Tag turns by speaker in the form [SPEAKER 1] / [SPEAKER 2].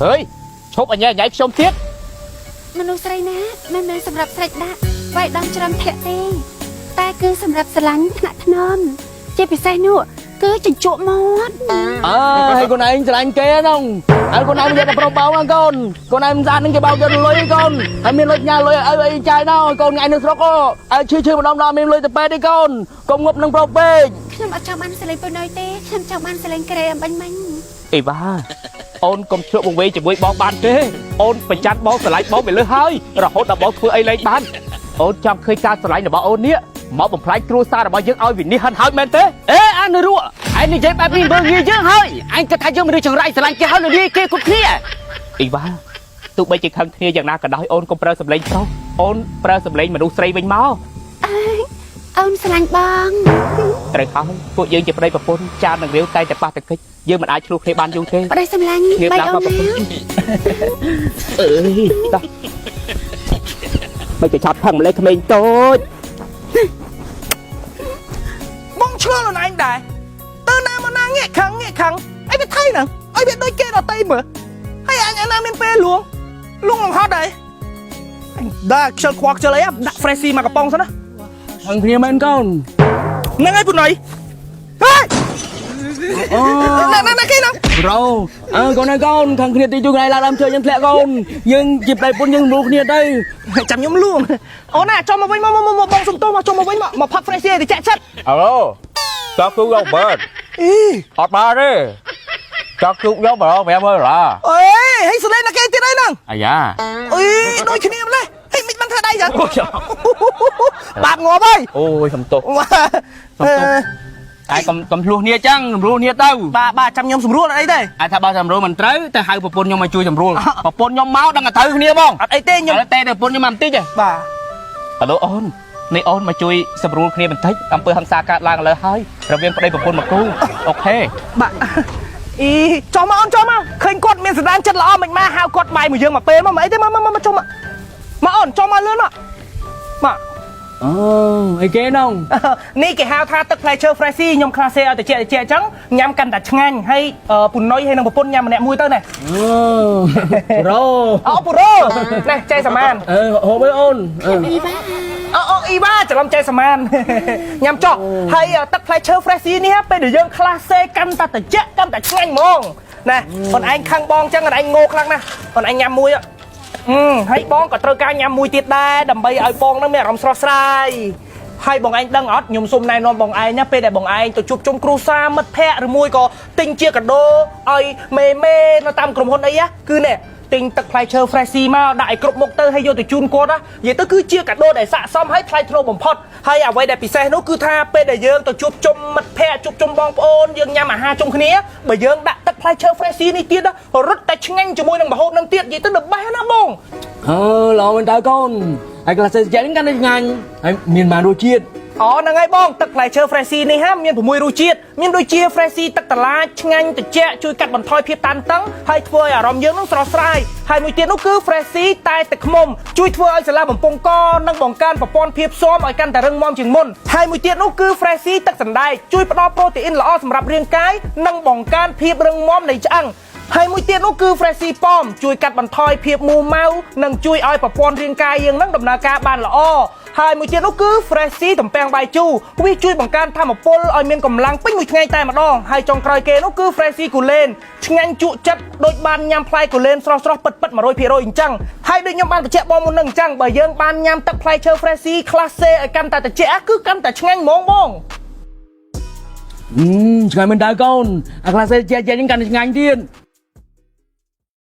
[SPEAKER 1] ហើយឈប់អញញ៉ៃញ៉ៃខ្ញុំទៀត
[SPEAKER 2] មនុស្សស្រីណាមិនមែនសម្រាប់ស្រេចដាក់វាយដំច្រំធាក់ទេតែគឺសម្រាប់ស្រឡាញ់ថ្នាក់ថ្នមជាពិសេសនោះគឺជញ្ជក់មាត់
[SPEAKER 3] អើហើយកូនឯងស្រឡាញ់គេហ្នឹងហើយកូនឯងយកទៅប្រុសបោកហ្នឹងកូនកូនឯងមិនស្អាតហ្នឹងគេបោកយកលុយកូនហើយមានលុយញ៉ាលុយឲ្យអីចាយណោកូនថ្ងៃនៅស្រុកអូឲ្យឈឺឈឺម្ដងម្ដងមានលុយទៅពេទ្យទេកូនកុំងប់នឹងប្រុសពេក
[SPEAKER 2] ខ្ញុំអត់ចង់បានសលេងប៉ុណ្ណោយទេខ្ញុំចង់បានសលេងក្រែអំបញ្ញមិញ
[SPEAKER 1] អីវ៉ាអូនកុំឆ្លក់បង្វេជាមួយបងបានទេអូនប្រច័នបងស្រឡាញ់បងទៅលើហើយរហូតដល់បងធ្វើអីលែងបានអូនចង់ឃើញការស្រឡាញ់របស់អូននេះមកបំផ្លាញគ្រួសាររបស់យើងឲ្យវិនិច្ឆ័យហិនហើយមែនទេ
[SPEAKER 3] អេអានរក់ឯងនិយាយបែបនេះមើលងាយយើងហើយឯងគិតថាយើងមនុស្សចង្រៃស្រឡាញ់គេហើយលលាយគេគ្រប់គ្នា
[SPEAKER 1] អីវ៉ាទោះបីជាខឹងគ្នាយ៉ាងណាក៏ដោយអូនកុំប្រើសម្លេងប្រុសអូនប្រើសម្លេងមនុស្សស្រីវិញមក
[SPEAKER 2] អើយអូនស្រឡាញ់បង
[SPEAKER 1] ត្រូវហើយពួកយើងជាប្តីប្រពន្ធចាននឹងរាវតែតែប៉ះតែកិច្ចយើងមិនអាចឆ្លោះគ្នាបានយូរទេ
[SPEAKER 2] ប្តីសម្លាញ់
[SPEAKER 1] ងៀប
[SPEAKER 2] បី
[SPEAKER 1] ឡើងមក
[SPEAKER 2] អូនណា
[SPEAKER 1] អើយតោះមិនទៅឆាប់ខឹងម្លេះក្មេងតូច
[SPEAKER 4] បងឆ្លល់ខ្លួនឯងដែរទៅណាមកណាងាកខឹងងាកខឹងអីវាថៃហ្នឹងអីវាដូចគេដតីមើលហើយអញអាណាមានពេលលួងលួងលងហត់ដែរអញដាក់ខ្ជិលខ្វល់ខ្ជិលអីដាក់ Freshy មកកំប៉ុងសិនណា
[SPEAKER 3] ខឹងគ្នាមែនកូន
[SPEAKER 4] ហ្នឹងហើយពុណៃហេ
[SPEAKER 3] អូ
[SPEAKER 4] ណាណាណាគេហ្នឹង
[SPEAKER 3] ប្រូអើកូនហើយកូនខឹងគ្នាទីជួថ្ងៃឡើងដើមជើយើងធ្លាក់កូនយើងជាប្តីប្រពន្ធយើងរੂគ្នាទៅ
[SPEAKER 4] ចាំខ្ញុំលួងអូនណាចុះមកវិញមកមកមកបងសុំទោសមកចុះមកវិញមកមកផឹក Freshy ឲ្យតិចចិត្ត
[SPEAKER 1] អាឡូចង់ជួបយកបើ
[SPEAKER 4] អី
[SPEAKER 1] អត់បានទេចង់ជួបយកបើ500ដុល្លារ
[SPEAKER 4] អេហេសលេងណាគេទៀតអីហ្នឹង
[SPEAKER 1] អាយ៉ា
[SPEAKER 4] អីដូចគ្នាម្លេះហេមិនបានធ្វើដៃចឹងបាបងាប់ហើយ
[SPEAKER 1] អូយសំទោស សុំទោស តែកុំកុំឆ្លោះគ្នាចឹងសម្រួលគ្នាទៅ
[SPEAKER 4] បាទបាទចាំខ្ញុំសម្រួលអត់អីទេ
[SPEAKER 3] អាចថាបើសម្រួលមិនត្រូវតែហៅប្រពន្ធខ្ញុំមកជួយសម្រួលប្រពន្ធខ្ញុំមកដឹងតែត្រូវគ្នាហ្មង
[SPEAKER 4] អត់អីទេខ្ញុំ
[SPEAKER 3] ឥឡូវតែទៅប្រពន្ធខ្ញុំមកបន្តិចឯង
[SPEAKER 4] បាទ
[SPEAKER 1] អាឡូអូននេះអូនមកជួយសម្រួលគ្នាបន្តិចអំពើហិង្សាកើតឡើងឥឡូវហើយរវាងប្តីប្រពន្ធមកគូ OK
[SPEAKER 4] បាទអីចុះមកអូនចុះមកឃើញគាត់មានសន្តានចិត្តល្អមិនមកហៅគាត់បាយមួយយើងមកពេលមកមិនអីទេមកមកមកចុះមកមកអូនចុះមកលឿនមកមក
[SPEAKER 3] អូអីគេនង
[SPEAKER 4] នេះគេហៅថាទឹកផ្លែឈើ Freshy ខ្ញុំខ្លះសេឲ្យតិចតិចអញ្ចឹងញ៉ាំកាន់តែឆ្ងាញ់ហើយពូនុយហើយនឹងប្រពន្ធញ៉ាំម្នាក់មួយទៅណែ
[SPEAKER 3] អូប្រូ
[SPEAKER 4] អូពូរ៉ូណែចៃសមាន
[SPEAKER 3] អឺហូបអើយអូនអឺ
[SPEAKER 2] អីវ៉ា
[SPEAKER 4] អូអូអ៊ីវ៉ាច្រឡំចៃសមានញ៉ាំចុះហើយទឹកផ្លែឈើ Freshy នេះពេលដែលយើងខ្លះសេកាន់តែតិចកាន់តែឆ្ងាញ់ហ្មងណែអូនឯងខឹងបងអញ្ចឹងអូនឯងងោខ្លាំងណាស់អូនឯងញ៉ាំមួយអឺហើយបងក៏ត្រូវការញ៉ាំមួយទៀតដែរដើម្បីឲ្យបងនឹងមានអារម្មណ៍ស្រស់ស្រាយហើយបងឯងដឹងអត់ខ្ញុំសុំណែនាំបងឯងណាពេលដែលបងឯងទៅជួបជុំគ្រួសារមិត្តភ័ក្តិឬមួយក៏ទិញជាកាដូឲ្យមេមេនៅតាមក្រុមហ៊ុនអីណាគឺនេះទិញទឹកផ្លែឈើ Freshy មកដាក់ឲ្យគ្រប់មុខទៅហើយយកទៅជូនគាត់ណានិយាយទៅគឺជាកាដូដែលស័ក្តិសមហើយថ្លៃថ្នូរបំផុតហើយអ្វីដែលពិសេសនោះគឺថាពេលដែលយើងទៅជួបជុំមិត្តភ័ក្តិជួបជុំបងប្អូនយើងញ៉ាំអាហារជុំគ្នាបើយើងដាក់ទឹកផ្លែឈើ Freshy នេះទៀតណារត់តែឆ្ងាញ់ជាមួយនឹងម្ហូបនឹងទៀតនិយាយទៅ the best ណាបង
[SPEAKER 3] អឺល្អមែនតើកូនហើយក្លាសេចាក់ហ្នឹងកាន់តែឆ្ងាញ់ហើយមានបានរសជាតិ
[SPEAKER 4] អូហ្នឹងហើយបងទឹកផ្លែឈើ Freshy នេះហាមាន6រសជាតិមានដូចជា Freshy ទឹកតឡាចឆ្ងាញ់ត្រជាក់ជួយកាត់បន្ថយភាពតានតឹងហើយធ្វើឲ្យអារម្មណ៍យើងនឹងស្រស់ស្រាយហើយមួយទៀតនោះគឺ Freshy តែទឹកឃ្មុំជួយធ្វើឲ្យសាឡាបំពង់កនិងបង្កើនប្រព័ន្ធភាពស៊ាំឲ្យកាន់តែរឹងមាំជាងមុនហើយមួយទៀតនោះគឺ Freshy ទឹកសណ្ដែកជួយផ្ដល់ប្រូតេអ៊ីនល្អសម្រាប់រាងកាយនិងបង្កើនភាពរឹងមាំនៃឆ្អឹងហើយមួយទៀតនោះគឺ Freshy Pom ជួយកាត់បន្ថយភាពមួម៉ៅនិងជួយឲ្យប្រព័ន្ធរាងកាយយើងនឹងដំណើរការបានល្អហើយមួយទៀតនោះគឺ Freshy ទំពាំងបាយជូរវាជួយបង្កើនធម៌ពលឲ្យមានកម្លាំងពេញមួយថ្ងៃតែម្ដងហើយចុងក្រោយគេនោះគឺ Freshy គូលែនឆ្ងាញ់ជក់ចិត្តដូចបានញ៉ាំផ្លែគូលែនស្រស់ស្រស់ពិតពិត100%អញ្ចឹងហើយដូចខ្ញុំបានបញ្ជាក់បងមុននឹងអញ្ចឹងបើយើងបានញ៉ាំទឹកផ្លែឈើ Freshy ក្លាសេឲ្យកាន់តែត្រជាក់គឺកាន់តែឆ្ងាញ់ហ្មងបង
[SPEAKER 3] អឺឆ្ងាញ់មែនតើកូនអាក្លាសេចាក់ចាក់ហ្នឹងកាន់តែឆ្ងាញ់ទៀត